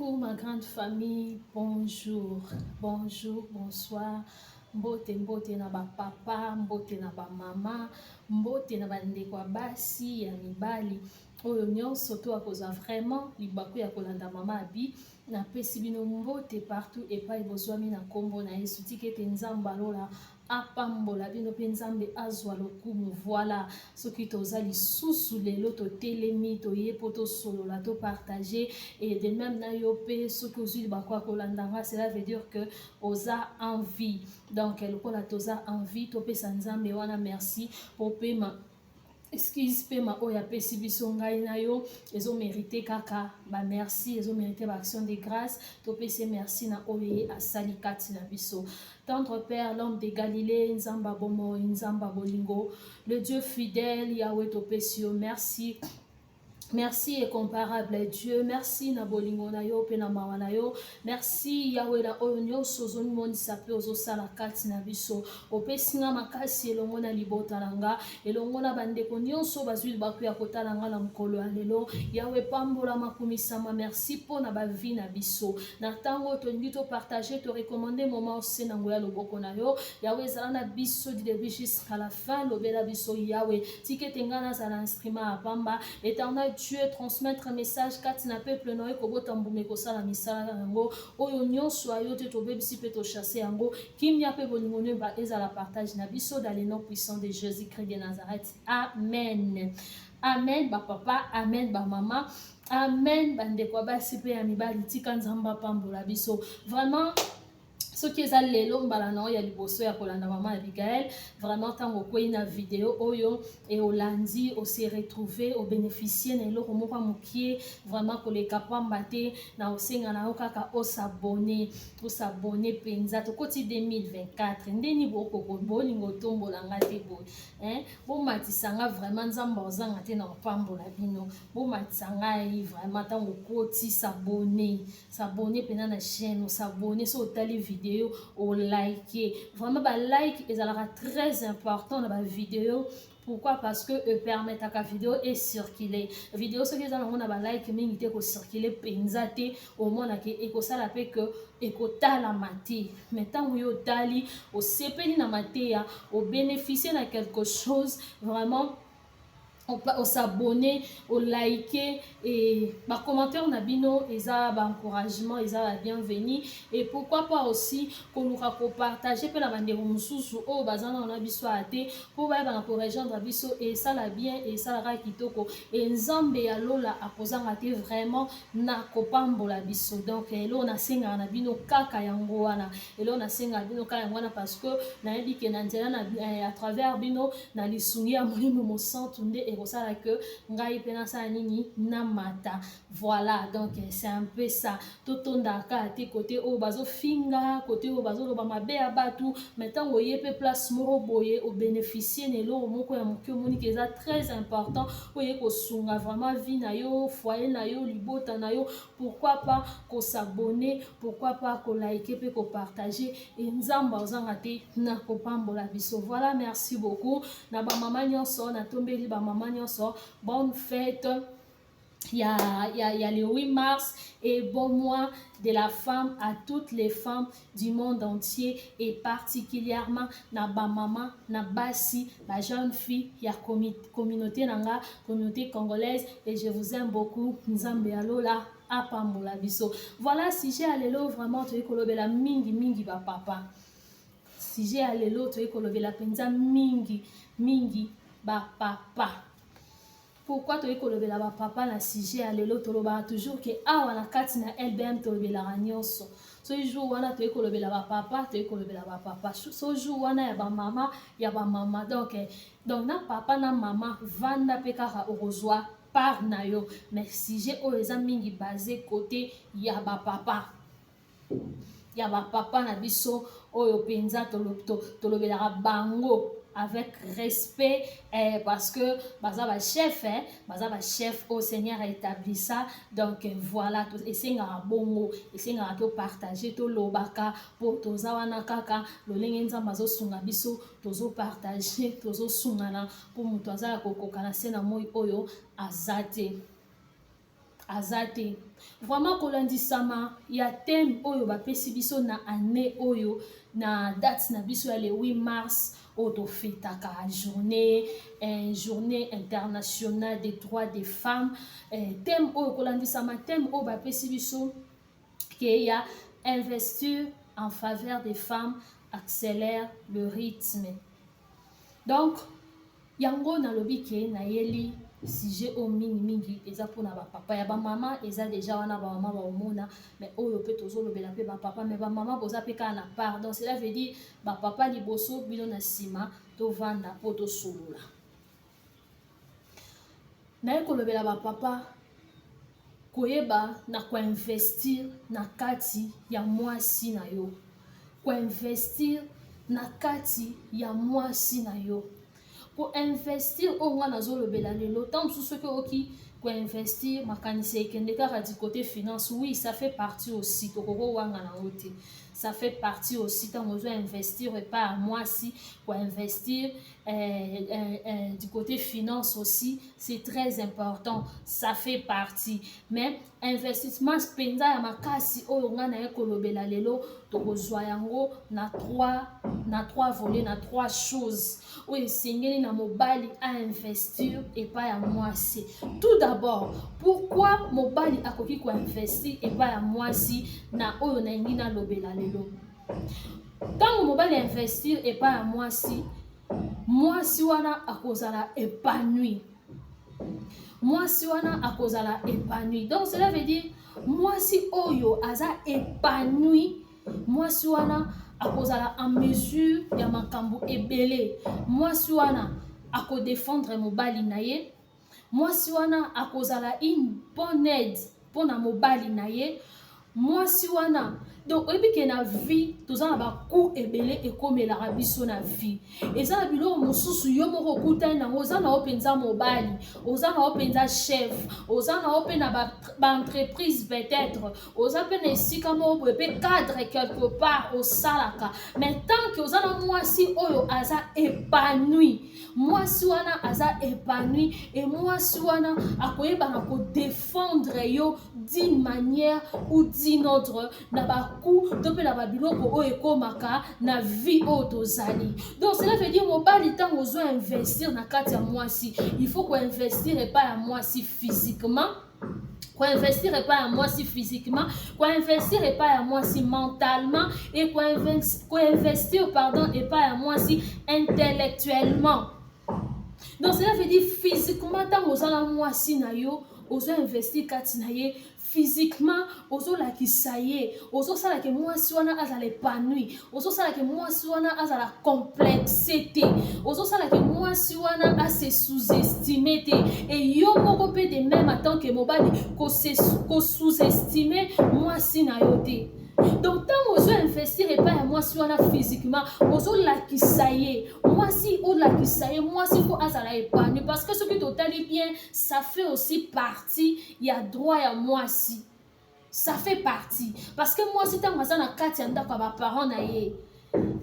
Coucou ma grande famille, bonjour, bonjour, bonsoir. Mbote mbote na ba papa, mbote na ba mama, mbote na ba ndeko ya basi ya mibali oyo nyonso to akozwa vraiment libaku ya kolanda mama Abi. Napesi bino mbote partout epai bozwami na nkombo na Yesu. Tika ete Nzambe alola apambola bino mpe Nzambe azwa lokumu. Voilà, soki toza lisusu lelo totelemi toye mpo tosolola topartage et de même na yo mpe soki ozwi libaku ya kolanda nga, cela veut dire que oza en vie. Donc lokola toza en vie, topesa Nzambe wana merci mpo pema excuse pema oyo apesi biso ngai na yo ezomerite kaka ba merci, ezomerite ba action de grâce. Topesi merci na oyo ye asali kati na biso. Tendre Père, l'homme de Galilée, Nzamba bomoi, Nzamba bolingo, le Dieu fidèle, Yahweh, topesi yo merci. Merci incomparable Dieu, merci na bolingo na yo pe na mawa na yo. Merci Yahweh na oyo nyonso ozomonisa pe ozosala kati na biso. Opesi nga makasi elongo na libota na nga, elongo na bandeko nyonso bazwi libaku ya kotala nga na mokolo ya lelo. Yahweh pambola makumisama, merci mpo na ba vie na biso. Na ntango tolingi to partager, to recommander moment ose na nguya loboko na yo. Yahweh ezala na biso du début jusqu'à la fin, lobela biso Yahweh. Tika ete nga nazala instrument ya pamba. Éternel Dieu, transmettre message kati na peuple na yo ekobota mbuma ekosala misala na yango. Oyo nyonso ya yo te tobebisi mpe tochasse yango. Kimia mpe bolingo nyo ezala partage na biso dans le nom puissant de Jésus-Christ de Nazareth. Amen. Amen ba papa, amen ba mama, amen bandeko ya basi mpe ya mibali. Tika Nzambe apambola biso. Vraiment soki eza lelo mbala na yo ya liboso ya kolanda mama Abigail, vraiment ntango okwei na video oyo e olandi, ose retrouver, obénéficie na eloko moko ya mokie, vraiment koleka pamba te. Na osenga na yo kaka osabone, osabone mpenza. Tokoti 2024 ndeni bokoko bolingo otombola nga te boye, hein? Bomatisa nga vraiment, Nzambe ozanga te na kopambola bino. Bomatisa ngai vraiment. Ntango okoti, s'abonner, s'abonner mpena na chaîne, osabonner. So otali video, olike, vraiment balike ezalaka très important na bavideo. Pourquoi? Parce que epermettaka video ecircule. Video soki eza nango na balike mingi te, ekocircule mpenza te, omonake ekosala mpe ke ekotalama te. Mais ntango yo otali, osepeli na mateya, obénéficie na quelque chose, vraiment osabonner, olike et bacommentaire na bino eza baencouragement, eza ba bienvenu. Et pourquoi pas aussi koluka kopartage mpe na bandeko mosusu oyo baza nano na biso aya te, mpo bayeba na korejoindre biso. Esala bien, esalaka kitoko e Nzambe ya lola akozanga te vraiment na kopambola biso. Donc eloko nasengaka na bino kaka yango wana, eloko nasengaka bino kaka yango wana, parce que nayebi ke na nzela na à travers bino, na lisungi ya Molimo Mosantu, nde ekosala ke ngai mpe nasala nini, namata. Voilà, donc c'est un peu ça. Totondaka te côté oyo bazofinga, côté oyo bazoloba mabe ya bato, mais ntango oye mpe place moko boye, obénéficie na eloko moko ya moke, omoniki eza très important oyo ekosunga vraiment vie na yo, foyer na yo, libota na yo, pourquoi pas kosabonner, pourquoi pas kolike mpe kopartage e Nzambe ozanga te na kopambola biso. Voilà, merci beaucoup na bamama nyonso. Natombeli bamama nyonso bonne fête il y a le 8 mars et bon mois de la femme à toutes les femmes du monde entier et particulièrement na ba maman, na basi, ba jeune fille ya communauté nanga, communauté congolaise, et je vous aime beaucoup. Nzambe ya lola apambola biso. Voilà, sujet ya lelo, vraiment toyi kolobela mingi mingi ba papa. Sujet ya lelo, toyi kolobela mpenza mingi mingi ba papa. Pourquoi toyi kolobela bapapa na sujet ya lelo? Tolobaka toujours ke awa na kati na LBM tolobelaka nyonso. So jour wana toyi kolobela bapapa, toyi kolobela bapapa. So jour wana ya bamama, ya bamama. Donc na papa na mama, vanda mpe kaka okozwa part na yo. Mais sujet oyo eza mingi basé côté ya bapapa, ya bapapa na biso oyo mpenza tolobelaka bango avec respect, parce que baza bachef, eh, baza bachef au Seigneur a établi ça. Donc voilà, esengaka bongo, esengaka topartage, tolobaka mpo toza wana kaka lolenge Nzambe azosunga biso, tozopartage, tozosungana, mpo moto aza ya kokoka na se na moi oyo aza te. Aza te. Vraiment kolandisama ya thème oyo bapesi biso na année oyo, na date na biso ya le 8 mars oyo tofetaka journée internationale des droits des femmes, thème oyo, kolandisama thème oyo bapesi biso ke ya "Investir en faveur des femmes accélère le rythme". Donc yango nalobi ke nayeli sujet oyo mingimingi eza mpona bapapa. Ya bamama eza déjà wana, bamama baomona, mais oyo mpe tozolobela mpe bapapa, mais bamama boza mpe kaka na part. Donc cela veut dire bapapa liboso, bino na nsima, tovanda mpo tosolola. Naye kolobela bapapa koyeba na koinvestir na kati ya mwasi na yo, koinvestir na kati ya mwasi na yo. Koinvestir oyo nga nazolobela lelo, ntango mosusu soki oyoki koinvestir, makanisi ekende kaka du côté finance. Oui, ça fait partie aussi, tokoki owanga nango te, ça fait partie aussi. Ntango ozo investir epai ya mwasi, koinvestir du côté finance aussi, c'est très important, ça fait partie. Mais investissement mpenza ya makasi oyo ngai naye kolobela lelo, tokozwa yango na trois volets, na trois choses oyo esengeli na mobali ainvestir epai ya mwasi. Tout d'abord, pourquoi mobali akoki koinvestir epai ya mwasi? Na oyo nalingi nalobela lelo, ntango mobali investir epai ya mwasi, mwasi wana akozala épanoui, mwasi wana akozala épanoui. Donc cela veut dire mwasi oyo aza épanoui, mwasi wana akozala en mesure ya makambo ebele. Mwasi wana akodéfendre mobali na ye, mwasi wana akozala une bonne aide mpona mobali na ye. Mwasi wana, donc oyebi ke na vie toza na bacoup ebele ekomelaka biso na vie. Eza na biloko mosusu yo moko okutani nango, oza na yo mpenza mobali, oza na yo mpenza chef, oza na yo mpe na baentreprise, peut-être oza mpe na esika moko boye mpe cadre quelque part osalaka, mais tant que oza na mwasi oyo aza épanoui, mwasi wana aza épanoui e mwasi wana akoyeba na kodéfendre yo d'une manière ou d'une autre na bacoup to mpe na babiloko oyo ekomaka na vie oyo tozali. Donc cela veut dire mobali, ntango ozo investir na kati ya mwasi, il faut koinvestir epai ya mwasi physiquement, koinvestir epai ya mwasi physiquement, koinvestir epai ya mwasi mentalement et koinvestir, pardon, epai ya mwasi intellectuellement. Donc cela veut dire physiquement, ntango oza na mwasi na yo, ozo investir kati na ye physiquement, ozolakisa ye, ozosalaka mwasi wana azala épanoui, ozosalaka mwasi wana azala complexe te, ozosalaka mwasi wana ase sous-estime te. E yo moko mpe de même, en tant que mobali, kosous-estime mwasi na yo te. Donc ntango ozoinvestir epai ya mwasi wana physiquement, ozolakisa ye mwasi, olakisa ye mwasi fo azala épanoui, parce que soki totali bien, ça fait aussi partie ya droit ya mwasi. Ça fait partie, parce que mwasi ntango aza na kati ya ndako ya baparent na ye,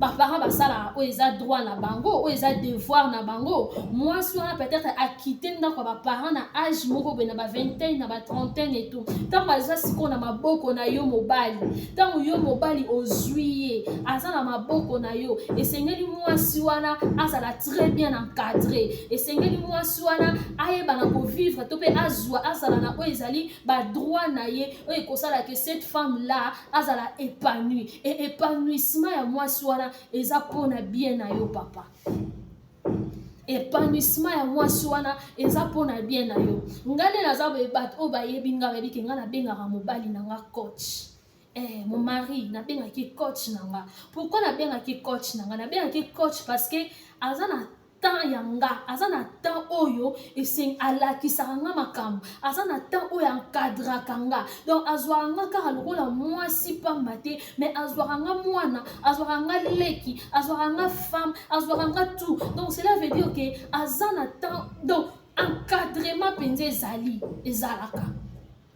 baparent basalaka oyo eza droit na bango, oyo eza devoir na bango. Mwasi wana peut-être akite ndako ya baparent na age moko boye, na ba vingtaine, na batrentaine et tout. Ntango aza sikoyo na maboko na yo mobali, ntango yo mobali ozwi ye, aza na maboko na yo, esengeli mwasi wana azala très bien encadré. Esengeli mwasi wana ayeba na kovivre to mpe azwa, azala na oyo ezali badroit na ye, oyo ekosala ke cette femme là azala épanouie. Et épanouissement ya mwasi wana eza mpona bien na yo papa. Épanouissement ya mwasi wana eza mpona bien na yo. Ngai nde naza boye, bato oyo bayebi nga bayebi ke ngai nabengaka mobali na nga coach. Mon mari nabengaki coach na nga. Pourquoi nabengaki coach na nga? Nabengaki coach parce que aza na temps ya nga, aza na temps oyo alakisaka nga makambo, aza na temps oyo encadraka nga. Donc azwaka nga kaka lokola mwasi pamba te, mais azwaka nga mwana, azwaka nga leki, azwaka nga femme, azwaka nga tout. Donc cela veut dire ke aza na temps, donc encadrement mpenza ezali, ezalaka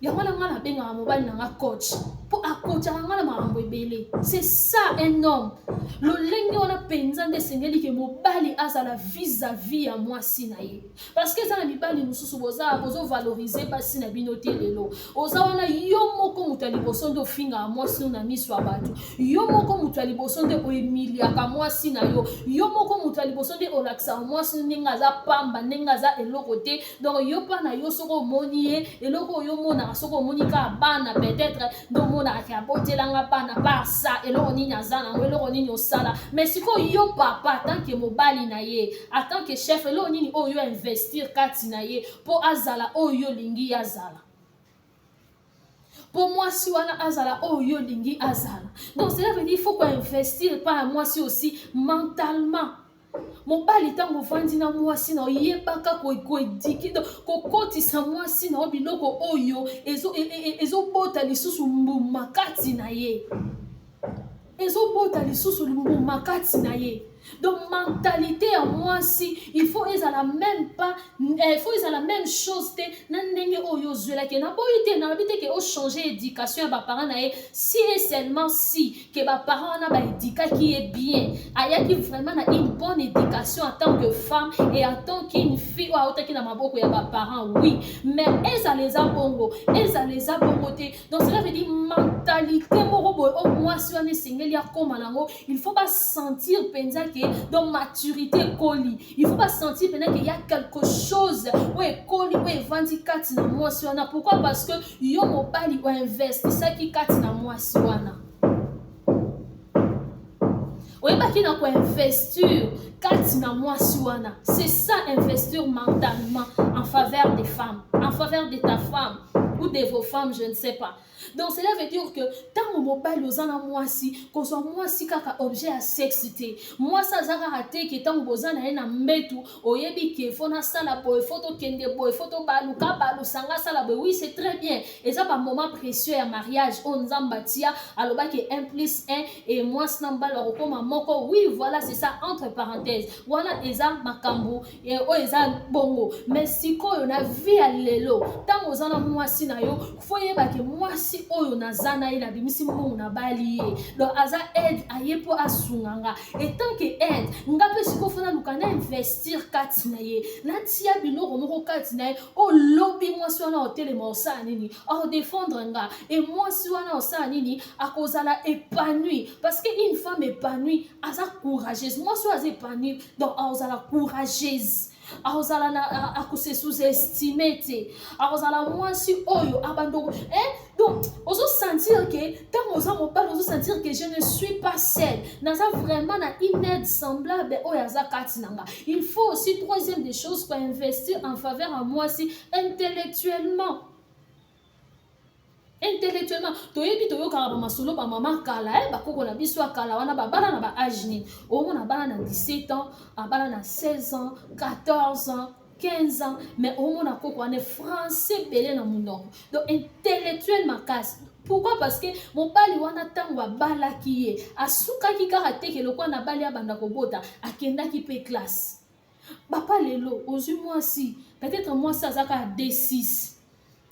yango wana nga nabengaka mobali na nga coach, mpo akotiaka nga na makambo ebele. C'est ça un homme. Lolenge wana mpenza nde esengeli ke mobali azala vis-à-vis ya mwasi na ye, parce que eza na mibali mosusu boza bozovaloriser basi na bino te. Lelo oza wana, yo moko moto ya liboso nde ofingaka mwasi no na miso ya bato, yo moko moto ya liboso nde oemiliaka mwasi na yo, yo moko moto ya liboso nde olakisaka mwasi no ndenge aza pamba, ndenge aza eloko te. Donc yo mpa na yo, soki omoni ye, eloko oyo omonaka, soki omoni kaka bana, peut-être nde omonaka ke abotelanga bana par ça, eloko nini aza nango, eloko nini osala. Mais sikoyo yo papa, tant que mobali na ye, en tant que chef, eloko nini oyo yo investir kati na ye mpo azala oyo yo olingi ye azala, mpo mwasi wana azala oyo yo olingi azala? Donc cela veut dire, il faut koinvestir pa ya mwasi aussi mentalement. Mobali, ntango ovandi na mwasi na oyebaka koéduquer, kokotisa mwasi na yo biloko oyo ezobota lisusu mbuma kati na ye, ezobota lisusu mbuma kati na ye. Donc mentalité ya mwasi, il faut ezala même pas, il faut ezala même chose te na ndenge oyo ozwelaki. Naboyi te, nalobi te ke ochange éducation ya baparent na ye, si et seulement si ke baparent wana baédikaki ye bien, ayaki vraiment na une bonne éducation en tant que femme et en tant qu'une fille oyo autaki na maboko ya baparent, oui. Mais ezala eza bongo, ezala eza bongo te. Donc cela veut dire, mentalité moko boye oyo mwasi wana esengeli akóma nango, il faut basentir mpenza ke donc maturité ekoli, il faut basentir mpenza ke ya quelque chose oyo ekoli, oyo evandi kati na mwasi wana. Pourquoi? Parce que yo mobali oinvestisaki kati na mwasi wana, oyebaki na koinvestir kati na mwasi wana. C'est ça, investir mentalement en faveur des femmes, en faveur de ta femme ou de vos femmes, je ne sais pas. Donc cela veut dire que ntango mobali oza na mwasi, kozwa mwasi kaka objet ya sexe te. Mwasi aza kaka te ke ntango boza na ye na mbetu, oyebi ke faut nasala boye, faut tokende boye, faut tobaluka balusanga, asala boye. Oui, c'est très bien, eza bamoment précieux ya mariage oyo Nzambe atia, alobaki 1 plus 1 et mwasi na mobali bakokóma moko. Oui, voilà, c'est ça. Entre parenthèse, wana eza makambo oyo eza bongo. Mais sikoyo na vie ya lelo, ntango oza na mwasi na yo, faut yeba ke mwasi oyo naza na ye, nabimisi mbongo, nabali ye, donc aza aide, aye mpo asunga nga. En tant que aide, nga mpe sikoyo faut naluka na investir kati na ye, natia biloko moko kati na ye. Olobi mwasi wana otelema, osala nini? Aodéfendre nga. E mwasi wana osala nini? Akozala épanoui, parce que une femme épanouie aza courageuse. Mwasi oyo aza épanoui, donc akozala courageuse, akozala na akose sous-estime te, akozala mwasi oyo abandoko, eh? Donc ozosentir ke ntango oza mobali, ozosentir ke je ne suis pas seule, naza vraiment na une aide semblable oyo aza kati na nga. Il faut aussi, troisième des choses, koinvestir en faveur ya mwasi intellectuellement. Intellectuellement, toyebi, toyokaka bamasolo bamama kala, bakoko na biso ya kala wana, babala na baâge nini? Omona bana na 17 ans, abala na 16 ans, 14 ans, 15 ans, mais omona koko wana français ebele na monoko, donc intellectuel makasi. Pourquoi? Parce que mobali wana, ntango abalaki ye, asukaki kaka te ke lokwa nabali, abanda kobota, akendaki mpe classe. Bapa lelo ozwi mwasi, peut-être mwasi aza kaka D6,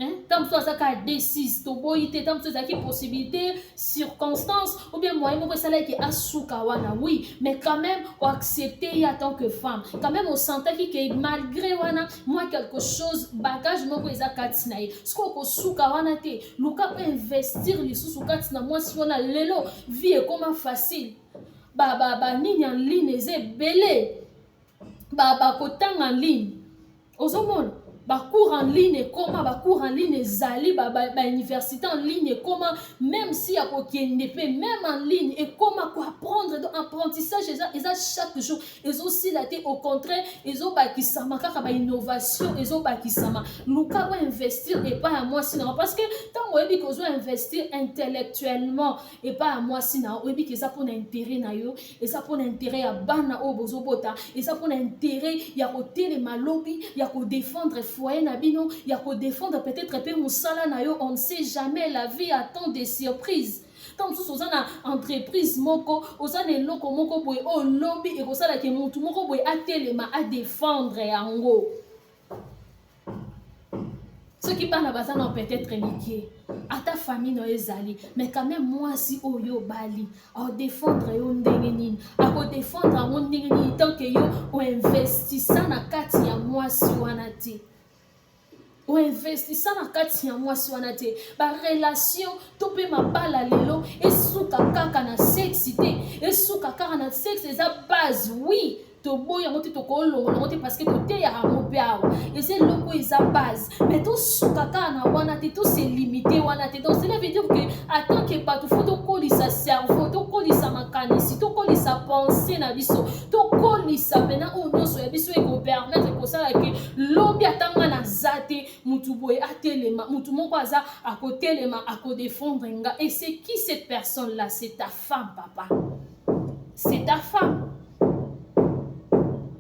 ntango mosusu aza kaka D6, toboyi te, ntango mosusu ezalaki possibilité, circonstance ou bien moyen moko esalaki asuka wana, oui. Mais quand même oaccepte ye en tant que femme, quand même osentaki ke malgré wana mwa quelque chose, bagage moko eza kati na ye. Soki okosuka wana te, luka investir lisusu kati na mwasi wana. Lelo vie ekoma facile, banini en ligne eza ebele, bakotanga en ligne, ozomona bacours en ligne ekoma, bacours en ligne ezali, bauniversité en ligne ekoma, même si ya kokende mpe même en ligne ekoma, koapprendre. Donc apprentissage eza chaque jour, ezosila te, au contraire ezobakisama kaka, bainnovation ezobakisama. Luka oinvestir epai ya mwasi na yo, parce que ntango oyebi ke ozo investir intellectuellement epai ya mwasi na yo, oyebi ke eza mpona intérêt na yo, eza mpona intérêt ya bana oyo bozobota, eza mpona intérêt ya kotelema lobi, ya kodéfendre foyer na bino, ya kodéfendre peut-être mpe mosala na yo. On ne sait jamais, la vie attend des surprises. Ntango mosusu oza na entreprise moko, oza na eloko moko boye oyo lobi ekosalaka motu moko boye atelema, adéfendre yango. Soki bana baza na peut-être mike, ata famille na yo ezali, mais quand même mwasi oyo obali akodefendre yo ndenge nini? Akodefendre yango ndenge nini tant que yo oinvestisa na kati ya mwasi wana te? Oinvestisa na kati ya mwasi wana te. Barelation to mpe mabala lelo esuka kaka na sexe te, esuka kaka na sexe. Eza base, oui, toboyi yango te, tokolongola yango te, parce que toteyaka yango mpe awa. Eza eloko, eza base, mais tosuka kaka na wana te, tose limite wana te. Donc cela veut dire que en tant que bato, faut tokolisa cerveau, tokolisa makanisi, tokolisa pensée na biso, tokolisa mpena oyo nyonso ya biso ekopermettre kosala ke lobi atanga naza te, mutu boye atelema, mutu moko aza akotelema, akodefendre nga. Et c'est qui, cette personne là? C'est ta femme, papa, c'est ta femme,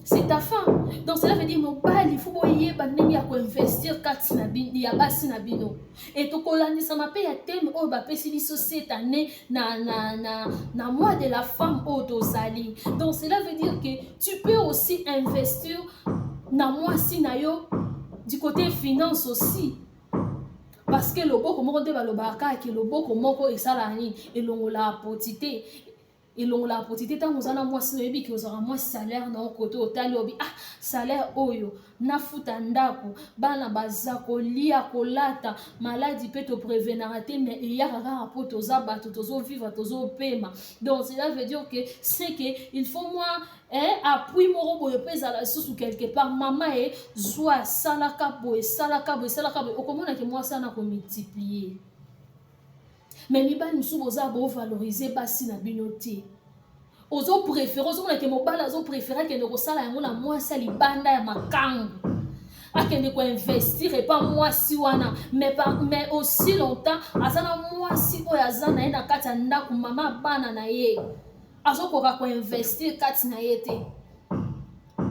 c'est ta femme. Donc cela veut dire, mobali, faut boyeba ndenge ya koinvestir kati na ya basi na bino. E tokolandisama mpe ya thème oyo bapesi biso cette année na mois de la femme oyo tozali. Donc cela veut dire que tu peux aussi investir na mwasi na yo du côté finance aussi, parce que loboko moko nde balobaka kaka ke loboko moko esalaka nini? Elongolaka poti te, elongolaka poti te. Ntango oza na mwasi na, oyebi ke ozwaka mwa salaire na yo kote, otali, obi: "Ah, salaire oyo nafuta ndako, bana baza kolia, kolata, maladi mpe toprévenaka te, mais eyaka kaka mpo toza bato, tozovivre, tozopema." Donc cela veut dire que c'est que il faut mwa appui moko boye mpe ezala lisusu quelque part. Mama e zwa, salaka boye, salaka boye, salaka boye, okomonake mwasi wana komultiplie. Mais mibali mosusu boza bovalorize basi na bino te. Ozopréféré, ozomonake mobali azopréféré akende kosala yango na mwasi ya libanda ya makangu, akende koinvestir epa mwasi wana, mais aussi longtemps aza na mwasi oyo aza na ye na kati ya ndako, mama bana na ye, azokoka koinvestir kati na ye te.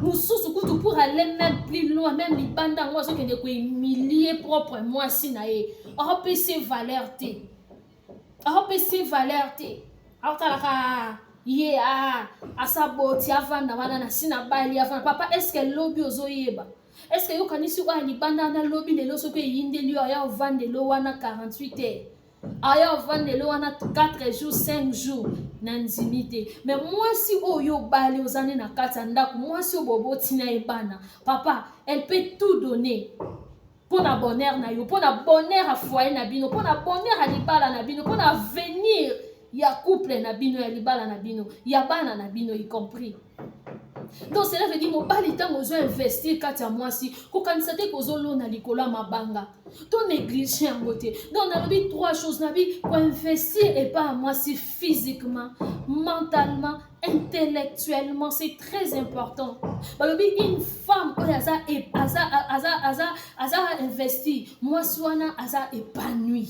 Mosusu kutu, pour aller même plus loin, même libanda yango, azokende kohumilie propre mwasi na ye, aopesi valeur te, aopesi valeur te. Aotalaka ye a asa boti, avanda wana na nsi na bali, avanda. Papa, est-ce lobi ozoyeba? Est-ce yokanisi oyo libanda wana lobi lelo soki eyindeli yo, aya ovandelo wana 48 heures, aya ovandelo wana 4 jours, 5 jours, na ndimi te. Mais mwasi oyo obali, oza nde na kati ya ndako, mwasi oyo boboti na ye bana, papa, elle peut tout donner mpo na bonheur na yo, mpo na bonheur ya foyer na bino, mpo na bonheur ya libala na bino, mpo na avenir ya couple na bino, ya libala na bino, ya bana na bino y compris. Donc cela veut dire, mobali, ntango ozo investir kati ya mwasi, kokanisa te kozolona likolo ya mabanga, to néglige yango te. Donc nalobi trois choses: nabi koinvestir epai ya mwasi physiquement, mentalement, intellectuellement, c'est très important. Balobi une femme oyo aza investi, mwasi wana aza épanoui,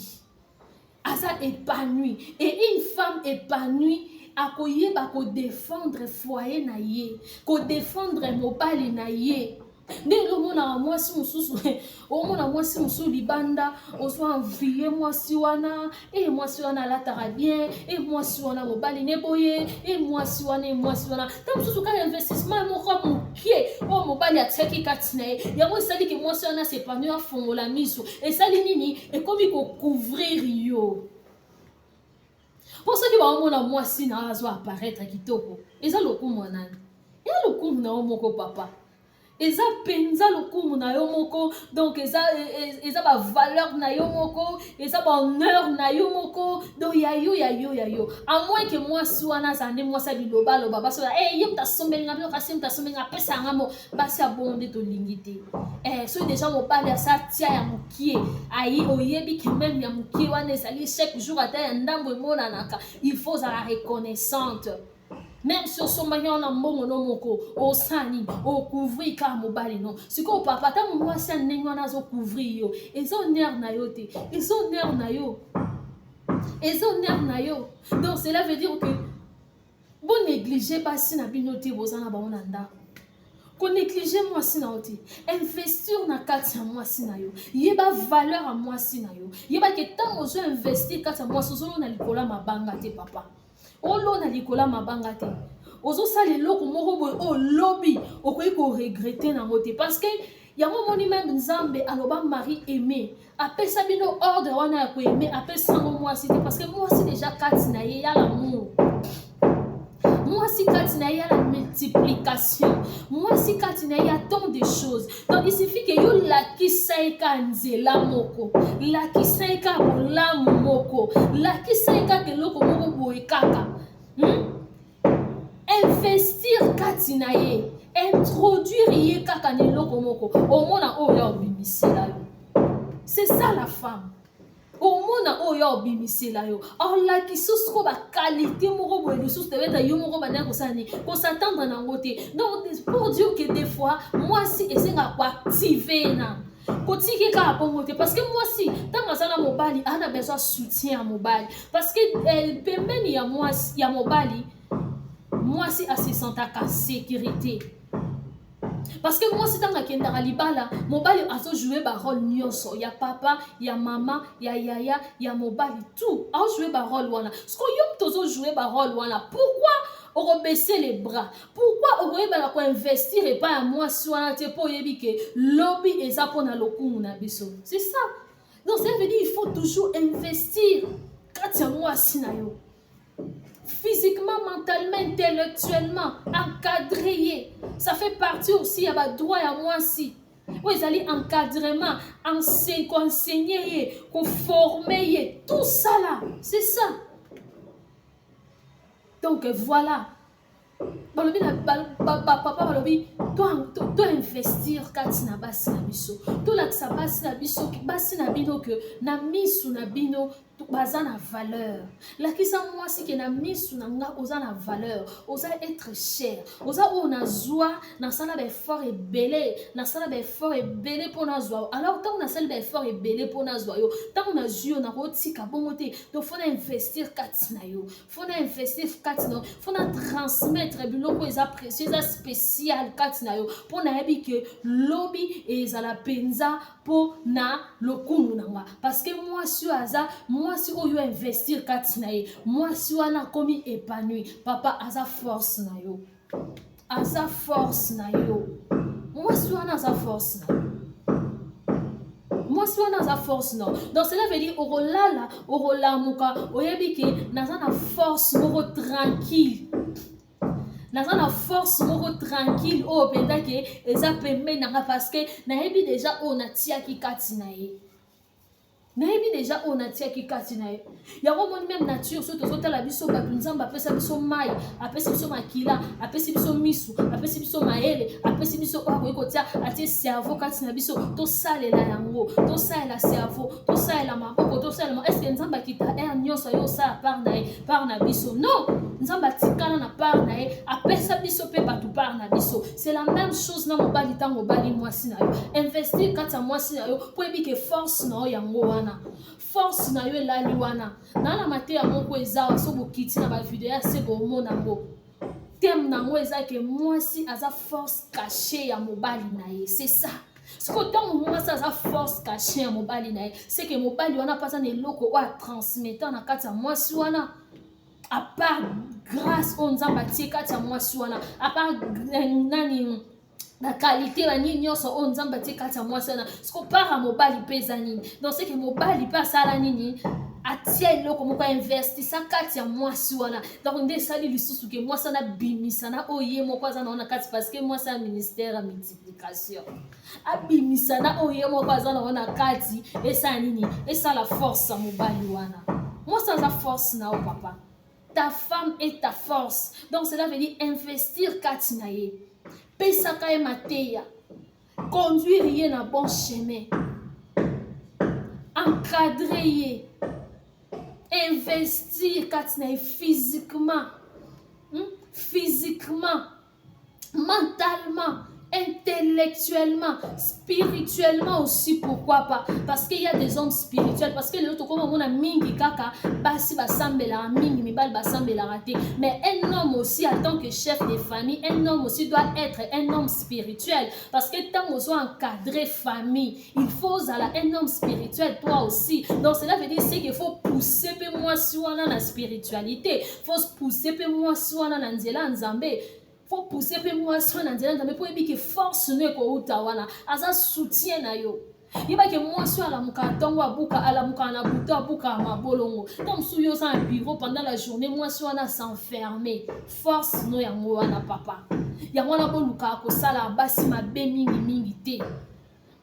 aza épanoui. Et une femme épanouie akoyeba kodefendre foyer na ye, kodefendre mobali na ye. Ndenge omonaka mwasi mosusu, omona mwasi mosusu libanda, ozwa envie mwasi wana e, mwasi wana alataka bien e, mwasi wana mobali ne boye e, mwasi wana e, mwasi wana. Ntango mosusu kaka investissement moko mokie oyo mobali atiaki kati na ye, yango esaliki mwasi wana s'épanouir, afongola miso. Esali nini? Ekomi kocouvrir yo, mpo soki baomona mwasi na azwa apparaître kitoko, eza lokumu ya nani? Eza lokumu na yo moko, papa, eza mpenza lokumu na yo moko. Donc eza bavaleur na yo moko, eza bahonneur na yo moko. Donc ya yo, ya yo, ya yo, à moins que mwasi wana azala nde mwasi ya bilobaloba. Basi oyo ye moto asombelinga biloko, asi moto asombelinga, apesa yanga mo. Basi ya bongo nde tolingi te. Soki déjà mobali asa tia ya mokie, ayi oyebi ke même ya mokie wana ezali chaque jour, ata ya ndambo emonanaka, il faut ozala reconnaissante. Même si osombaki wana mbongo no moko, osala nini? Ocouvrir kaka mobali no. Sikoyo papa, ntango mwasi ya ndenge wana azocouvrir yo, eza honneur na yo te? Eza honneur na yo, eza honneur na yo. Donc cela veut dire que bonéglige basi na bino te. Boza na bango na ndako, konéglige mwasi na yo te. Investir na kati ya mwasi na yo, yeba valeur ya mwasi na yo, yeba ke ntango ozo investir kati ya mwasi, ozolona likolo ya mabanga te. Papa, olona likolo ya mabanga te. Ozosala eloko moko boye oyo lobi okoki koregretter nango te, parce que Yango omoni meme Nzambe aloba mari aime, apesa bino ordre wana ya koaime, apesa yango mwasi te, parce que mwasi deja kati na ye ya l'amour, mwasi kati na ye ya la multiplication, mwasi kati na ye ya tant de choses. Donc il suffit que yo lakisa ye kaka nzela moko, lakisa ye kaka bolamu moko, lakisa ye kaka eloko moko boye kaka, Investir kati na ye, introduire ye kaka na eloko moko, omona oyo ya obimisela yo. C'est ça la femme. Omona oyo ya obimisela yo, olakisi soko bakalite moko boye lisusu tebeta yo moko bandaki kosala nini, kosatendre na yango te. Donc pour dire que des fois mwasi esengaka koactive ye na kotiki kaka bongo te, parce que mwasi ntango aza na mobali aza na besoin soutien ya mobali, parce que pembeni ya mwasi ya mobali, mwasi asesentaka sécurité. Parce que mwasi ntango akendaka libala, mobali azojoue barole nyonso ya papa, ya mama, ya yaya, ya mobali, tout azojoue barole wana. Siko yo moto ozojoue barole wana, pourquoi okobaisser les bras? Pourquoi okoyebana koinvestir epai ya mwasi wana te, mpo oyebi ke lobi eza mpona lokumu na biso? C'est ça. Donc ça veut dire il faut toujours investir kati ya mwasi na yo, physiquement, mentalement, intellectuellement, encadrer ye. Ça fait partie aussi ya badroit ya mwasi oyo ezali encadrement, koenseigner ye, koformer ye, tout ça là, c'est ça. Donc voilà, balobi na bapapa, balobi toinvestir kati na basi na biso, tolakisa basi na biso, basi na bino ke na misu na bino baza na valeur. Lakisa mwasi ke na misu na nga oza na valeur, oza être cher, oza oyo nazwa, nasala baeffort ebele, nasala baeffort ebele mpo nazwa. Alors ntango nasali baeffort ebele mpo nazwa yo, ntango nazwi yo, nakotika bongo te. Donc faut na investir kati na yo, faut na investir kati na yo, faut na transmettre biloko eza précieux, eza spécial kati na yo, mpo nayebi ke lobi ezala mpenza mpo na lokumu na nga. Parce que mwasi oyo aza mwasi oyo investir kati na ye, mwasi wana akomi épanoui. Papa, aza force na yo, aza force na yo. Mwasi wana aza force na yo, mwasi wana aza force na yo. Donc cela veut dire okolala, okolamuka, oyebi ke naza na force moko tranquille, naza na force moko tranquille oyo mpenza ke eza pembeni na nga, parce que nayebi deja oyo natiaki kati na ye, nayebi deja oyo natiaki kati na ye. Yango omoni même nature, soki tozotala biso bato, Nzambe apesa biso mai, apesi biso makila, apesi biso misu, apesi biso mayele, apesi biso oyo akoki kotia, atie cerveau kati na biso, tosalela yango, tosalela cerveau, tosalela maboko, tosalela. Est ce que Nzambe akita aire nyonso aye osala part na ye, part na biso? Non, Nzambe atikala na part na ye, apesa biso mpe bato part na biso. C'est la même chose na mobali. Ntango obali mwasi na yo, investir kati ya mwasi na yo, mpo yebi ke force na yo yango wana, force na yo elali wana. Naa na mateya moko eza so bokiti na bavideo ya se, bomona yango. Thème nango eza ke mwasi aza force cachée ya mobali na ye. C'est ça. Sikoyo ntango mwasi aza force cachée ya mobali na ye, c'est que mobali wana mpe aza na eloko oyo atransmettant na kati ya mwasi wana, à part grâce oyo Nzambe atie kati ya mwasi wana, à part nani, baqualité banini nyonso oyo Nzambe atie kati ya mwasi wana. Siko part ya mobali mpe eza nini? Donc c'est que mobali mpe asala nini? Atia eloko moko, investisa kati ya mwasi wana. Donc nde esali lisusu ke mwasi wana abimisa na oyo ye moko aza na wana kati, parce que mwasi ya ministère ya multiplication, abimisa na oyo ye moko aza na wana kati. Esala nini? Esala force ya mobali wana. Mwasi aza force na yo, papa. Ta femme est ta force. Donc cela veut dire investir kati na ye, pesaka ye mateya, conduire ye na bon chemin, encadrer ye, investir kati na ye physiquement, Physiquement, mentalement, intellectuellement, spirituellement aussi, pourquoi pas? Parce qu'il y a des hommes spirituels. Parce que lelo tokoma mona mingi kaka basi basambelaka mingi, mibali basambelaka te. Mais un homme aussi, en tant que chef de famille, un homme aussi doit être un homme spirituel, parce que ntango ozo encadrer famille, il faut ozala un homme spirituel toi aussi. Donc cela veut dire c'est qu'il faut pousser mpe mwasi wana na spiritualité, faut pousser mpe mwasi wana na nzela ya Nzambe. Faut pousser mpe mwasi oyo na nzela Nzambe, mpo oyebi ke force no ekouta wana, aza soutien na yo. Yebake mwasi oyo alamukaka ntongo, abuka, alamukaka na butu, abukaka mabolongo. Ntango mosusu yo oza na bureau pendant la journée, mwasi wana s'enferme. Force no yango wana, papa. Yango wana bolukaka kosala basi mabe mingimingi te,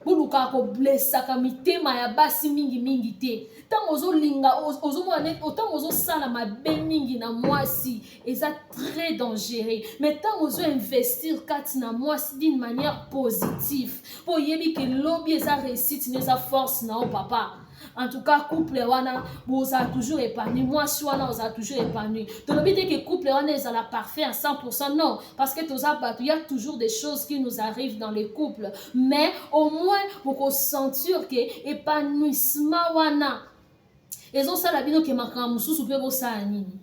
bolukaka koblesaka mitema ya basi mingimingi te. Ntango ozolinga, ozomona neti ntango ozosala mabe mingi na mwasi, eza très dangereux. Mais ntango ozoinvestir kati na mwasi d'une manière positive, mpo oyebi ke lobi eza réussite no, eza force na yo, papa, en tout cas couple wana bozala toujours épanoui. Mwasi wana ozala toujours épanoui. Tolobi te ke couple wana ezala parfait à 100%, non, parce que toza bato, il y a toujours des choses qui nous arrivent dans les couples, mais au moins bokosentir ke épanouissement wana ezosala bino ke makambo mosusu mpe bosala nini,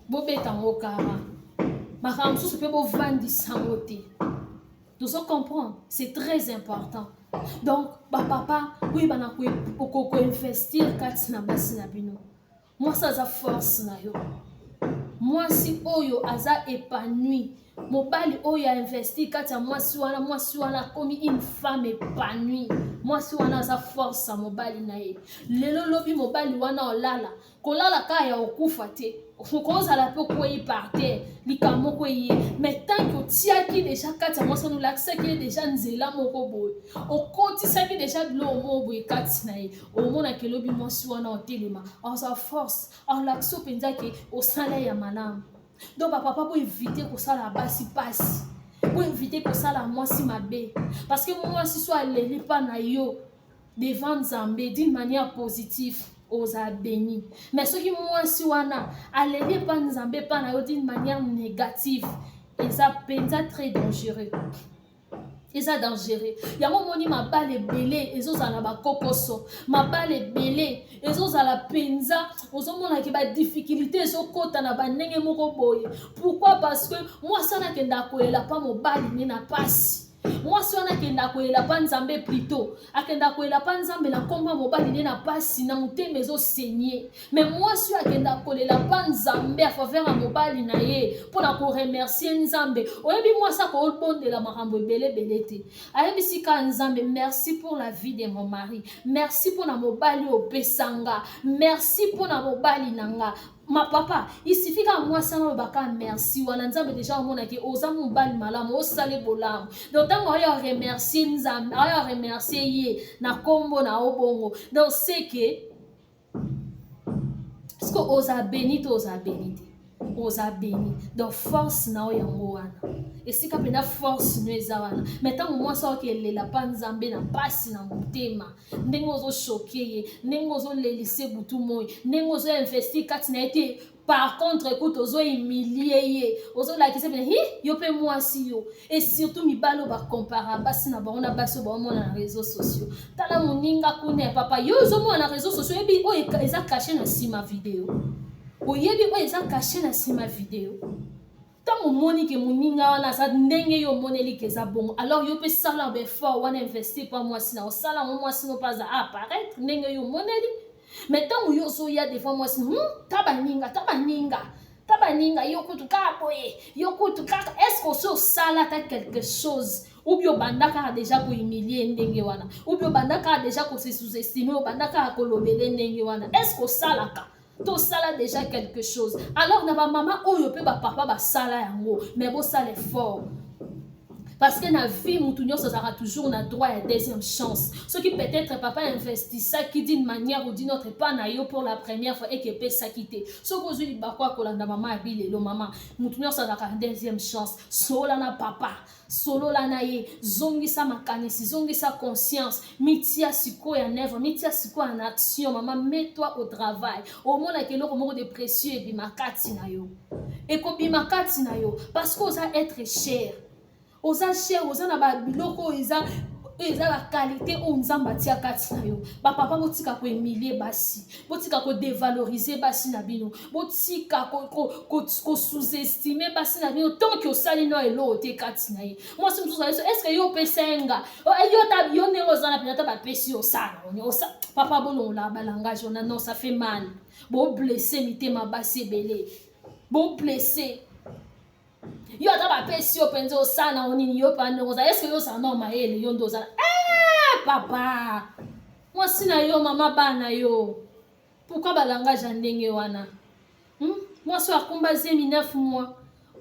bobeta yango kara, makambo mosusu mpe bovandisa yango te. Tozo comprendre, c'est très important. Donc bapapa, koyebana koinvestir kati na basi na bino. Mwasi aza force na yo. Mwasi oyo aza épanoui, mobali oyo ainvestir kati ya mwasi wana, mwasi wana akomi une femme épanouie. Mwasi wana aza force ya mobali na ye. Lelo lobi mobali wana olala, kolala kaka ya okufa te, kozala mpe okwei par terre, likambo moko eye, mais tant que otiaki déjà kati ya mwasi wana, olakisaki ye déjà nzela moko boye, okotisaki déjà biloko moko boye kati na ye, omonaki elobi mwasi wana otelema, azwa force, alakisi mpenza ke osala ya malamu. Donc bapapa, boéviter kosala basi mpasi, boéviter kosala mwasi mabe, parce que mwasi so aleli mpa na yo devant Nzambe d'une manière positive, oza béni. Mais soki mwasi wana aleli epa Nzambe epa na yo d'une manière négative, eza mpenza très dangereux, eza dangereux. Yango omoni mabala ebele ezozala na bakokoso, mabala ebele ezozala mpenza, ozomonaki badifficulté ezokɔta na bandenge moko boye. Pourquoi? Parce que mwasi wana akendaka kolela mpa mobali nde na pasi. Mwasi wana akendaka kolela mpa Nzambe, plutôt akendaka kolela mpa Nzambe na nkombo ya mobali nde na pasi na motema ezosenye. Mais mwasi oyo akendaka kolela mpa Nzambe a faveur ya mobali na ye mpona koremercier Nzambe, oyebi mwasi akobondela makambo ebele ebele te, ayebisi kaka Nzambe: "Merci pour la vie de mon mari, merci mpona mobali oyo opesanga, merci mpona mobali na nga." Ma papa, il suffit kaka mwasi wana olobaka merci wana, Nzambe déjà omonaki oza mobali malamu, osali bolamu. Donc ntango ayo remercier Nzambe, ayo remercier ye na nkombo na yo bongo, donc c'est que ce que oza béni to oza béni te, oza béni. Donc force na yo yango wana, esika mpenza force no eza wana. Mais ntango mwasi aoki elela mpa Nzambe na mpasi na motema, ndenge ozochoquer ye, ndenge ozolelisa butu moi, ndenge ozoinvestir kati na ye te, par contre écoute, ozohumilie ye, ozolakisa pene hi yo mpe mwasi yo. Et surtout mibali oyo bakompara basi na bango na basi oyo baomona na réseaux sociaux. Tala moninga kuna ya papa, yo ozomona na réseaux sociaux, oyebi oyo eza caché na nsima video, oyebi oyo eza caché na nsima video. Ntango omoni ke moninga wana aza ndenge yo omoneli ke eza bongo, alors yo mpe sala baeffort wana, investir mpa mwasi na osala yango, mwasi no mpe aza apparaître ndenge yo omoneli. Mais ntango yo ozoya devant mwasi, ta baninga, ta baninga, ta baninga, yo kutu kaka boye, yo kutu kaka, est ce que osi osala ata quelque chose? Ou bien obanda kaka déjà kohumilie ndenge wana, ou bien obanda kaka déjà kose sous-estime, obanda kaka kolobele ndenge wana? Est ce que osalaka, tosala déjà quelque chose? Alors na bamama oyo mpe bapapa basala yango, mais bosala effort, parce que na vie mutu nyonso azalaka toujours na droit ya deuxième chance. Soki peut-être papa investisaki d'une manière ou d'une autre epa na yo pour la première fois, eke epesaki te, soki ozwi libaku ya kolanda mama ya bilelo, mama, mutu nyonso azalaka na deuxième chance. Solola na papa, solola na ye, zongisa makanisi, zongisa conscience, mitia sikoyo ya nevre, mitia sikoyo en action. Mama, mets-toi au travail. Omonaka eloko moko de précieux ebima kati na yo, ekobima kati na yo, parce que oza être cher, oza cher, oza na babiloko oyo eza baqualité oyo Nzambe atia kati na yo. Bapapa, botika kohumilie basi, botika kodévaloriser basi na bino, botika kosous-estime basi na bino. Tant que osali no eloko te kati na ye, mwasi mosusu ayeso: "Est ce que yo opesa ye nga? Yo ta yo ndenge oza na mpenza, ta bapesi yo, osala." Papa, bolongola balangage wana. Non, ça fait mal, boblesse mitema basi ebele, boblesse. Yo ata bapesi yo mpenza osala nango nini? Yo mpa ndenge ozala, eske yo ozala nao mayele? Yo nde ozala eh, papa mwasi na yo, mama bana yo, pourquoi balangage ya ndenge wana? Mwasi oyo akumba zemi 9 mois,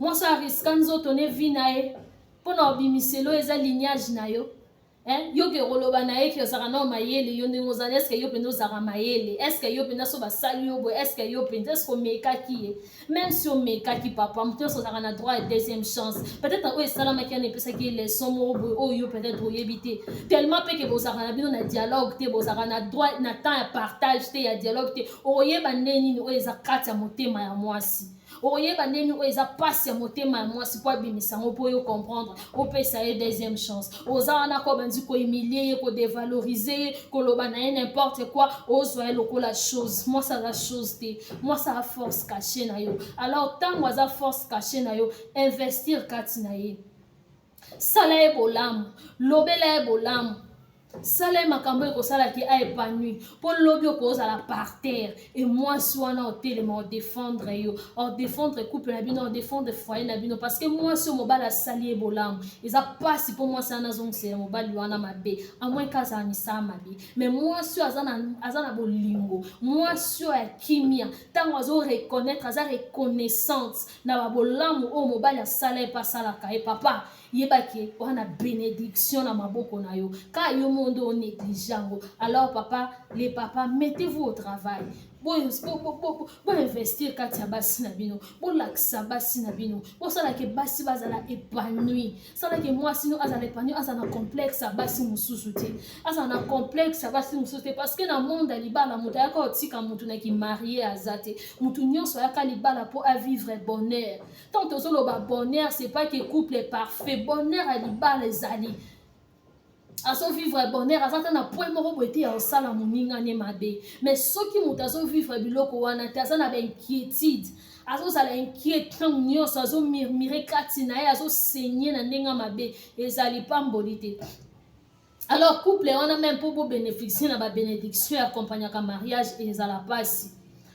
mwasi oyo ariska nzoto ne vi na ye mpo na obimiselo eza lignage na yo. Eh, yo ke koloba na ye ke ozalaka nao mayele, yo ndenge ozala, eske yo mpenza ozalaka mayele? Eske yo mpenza so basali yo boye, eske yo mpenza, eske omekaki ye? Même si omekaki, papa, moto nyonso ozalaka na droit ya deuxième chance. Peut-être oyo esalamaki wana epesaki ye leçon moko boye oyo yo peut-être oyebi te, tellement mpe ke bozalaka na bino na dialogue te, bozalaka na droit na temps ya partage te, ya dialogue te. Okoyeba nde nini oyo eza kati ya motema ya mwasi? Okoyeba ndeni oyo eza mpasi ya motema ya mwasi mpo abimisa yango mpo yo comprendre, opesa ye deuxième chance? Oza wana ko bandi kohumilie ye, kodevalorize ye, koloba na ye n'importe quoi, ozwa ye lokola chose. Mwasi aza chose te, mwasi aza force cachée na yo. Alors ntango aza force cachée na yo, investir kati na ye, sala ye bolamu, lobela ye bolamu, sala ye makambo ekosalaki aépanouir, mpo lobi okozala par terre e mwasi wana otelema odéfendre yo, odéfendre couple na bino, odéfendre foyer na bino, parce que mwasi oyo mobali asali ye bolamu, eza mpasi mpo mwasi wana azongisela mobali wana mabe, à moins que azala misala mabe. Mais mwasi oyo aza na bolingo, mwasi oyo ya kimia, ntango azoreconnaître, aza reconnaissante na babolamu oyo mobali asala ye mpe asalaka ye, papa, yebaki wana bénédiction na maboko na yo. Ka yo mo nde onéglige yango. Alors papa, les papas, mettez-vous au travail, boinvestir kati ya basi na bino, bolakisa basi na bino, bosalaka basi bazala épanoui. Salaki mwasi no azala épanoui, azala na complexe ya basi mosusu te, azala na complexe ya basi mosusu te, parce que na monde ya libala, moto ayaka kotika motu na kimarié aza te. Motu nyonso ayaka libala mpo avivre bonheur. Tant tozoloba bonheur, c'est pas que couple est parfait. Bonheur ya libala ezali azovivre bonheur, aza ta na point moko boye te ya kosala moninga ne mabe. Mais soki moto azovivre biloko wana te, aza na bainquiétude, azozala inquiet ntango nyonso, azomurmure kati na ye, azosenye na ndenge mabe, ezali pamboli te. Alors couple wana, même mpo bobénéficie na babénédiction ya accompagnaka mariage, ezala mpasi.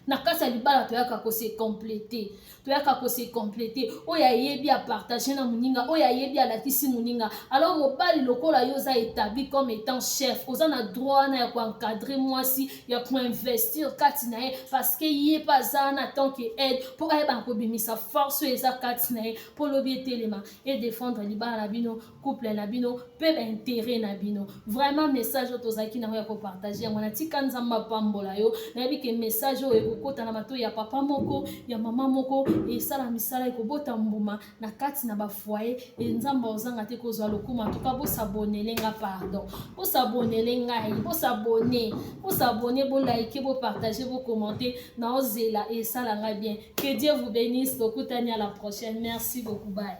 Na kati ya libala, toyaka kose compléter, toyaka kose compléter. Oyo ayebi apartage na moninga, oyo ayebi alakisi moninga. Alors mobali, lokola yo oza établi comme étant chef, oza na droit wana ya koencadre mwasi, ya koinvestir kati na ye, parce que ye mpe aza wana tant que aide mpo ayebaka kobimisa force oyo eza kati na ye, mpo lobi etelema edéfendre libala na bino, couple na bino mpe baintérêt na bino. Vraiment, message oyo tozalaki nango ya kopartage yango. Natika Nzambe apambola yo. Nayebi ke message oyo ekokota na matoi ya papa moko, ya mama moko, esala misala, ekobota mbuma na kati na bafoyer e Nzambe ozanga te kozwa lokumu. Antuka bosabonele nga, pardon, bosabonele ngai, bosabone, bosabone, bolike, bopartage, bocommente. Naozela, esala ngai bien. Que Dieu vous bénisse. Tokutani à la prochaine. Merci beaucoup, bye.